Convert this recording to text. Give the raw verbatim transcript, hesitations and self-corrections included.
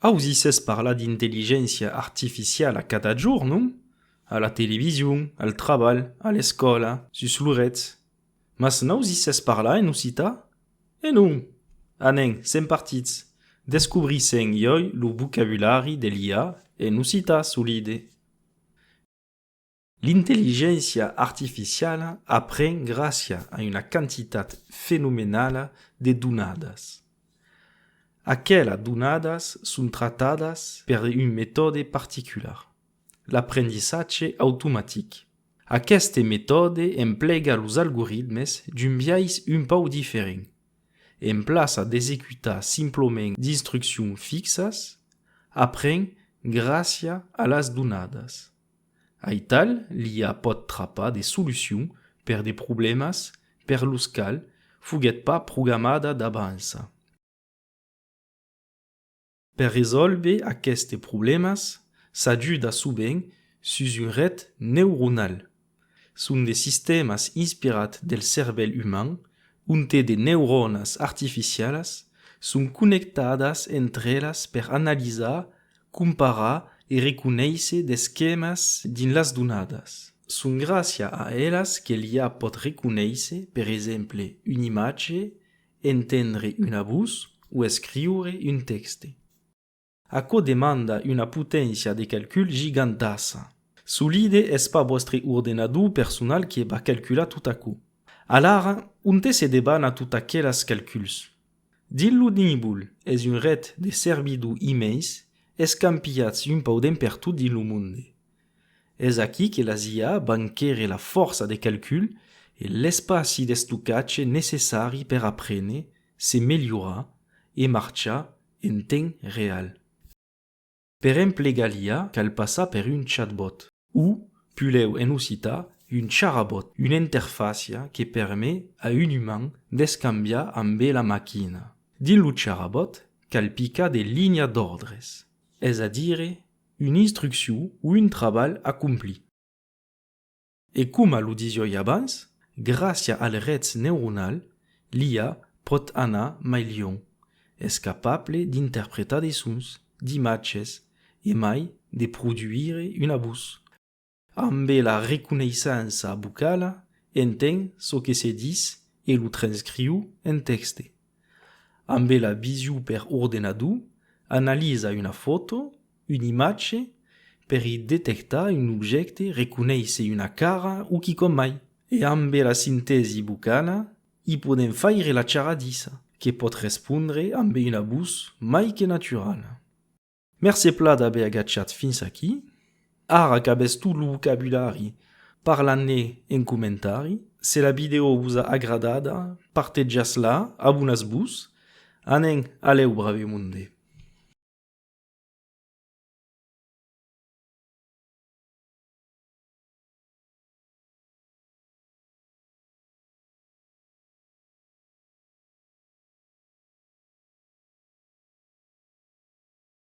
Ausissètz parlar d'intelligéncia artificiala cada jorn, non? A la television, al trabalh, a l'escòla, sus lo rètz. Mas n'ausissètz parlar en occitan? E non! Anem, sèm partits! Descobrissèm uèi lo vocabulari de l'I A en occitan solide. L'intelligéncia artificiala apren gràcia a una quantitat fenomenala de donadas. Aquelas donadas son tractadas per un metòde particular, l'aprendissatge automatic. Aqueste metòde emplega los algoritmes d'un biais un pauc diferent. En plaça d'executar simplament d'instruccions fixas, apren gràcia a las donadas. Aital, l'I A pòt trapar de solucions per de problèmas per los quals foguèt pas programada d'avança. Per resòlver aquestes problèmas, s'ajuda sovent sus un ret neuronal. Son de sistèmas inspirats del cervèl uman, onte de neurònas artificialas son connectadas entre elas per analisar, comparar e reconéisser d'esquèmas dins las donadas. Son gràcia a elas que l'I A pòt reconéisser, per exemple, un imatge, entendre una votz o escriure un tèxte. Aquò demanda una poténcia de calcul gigantassa. Solide es pas vòstre ordenador personal que va calcular tot aquò. Alara, onte se debana tot aquelas calculs? Dins lo nívol es un ret de servidors immens escampiats un pauc d'en pertot dins lo monde. Es aquí que las I A van quèrre la fòrça de calcul e l'espaci d'estocatge necessari per aprene, se melhorar e marchar en temps real. Per emplegar l'I A cal passar per un chatbot, o, puslèu en occitan, un charabot, una interfàcia que permet a un uman d'escambiar ambe la maquina. Dins lo charabot, cal picar de linhas d'òrdres, es a dire, una instruccion o un trabalh a complir. E coma lo disiái abans, gràcia al ret neuronal, l'I A pòt anar mai luènh, es capable d'interpretar de sons, d'imatges e mai de produire una votz. Ambe la reconeissença vocala, entend çò que se ditz e lo transcriu en tèxte. Ambe la vision per ordenador, analiza una fòto, un imatge, per i detectar un objècte, reconéisser una cara o quicòm mai. E ambe la sintèsi vocala, i podèm faire la charadissa, que pòt respondre ambe una votz mai que naturala. Mercé plan d'aver agachat fins aquí. Ara qu'avètz tot lo vocabulari, parlatz-ne en comentari. Se la vidèo vos a agradada, partejatz-la, abonatz-vos. Anem a lèu, brave monde!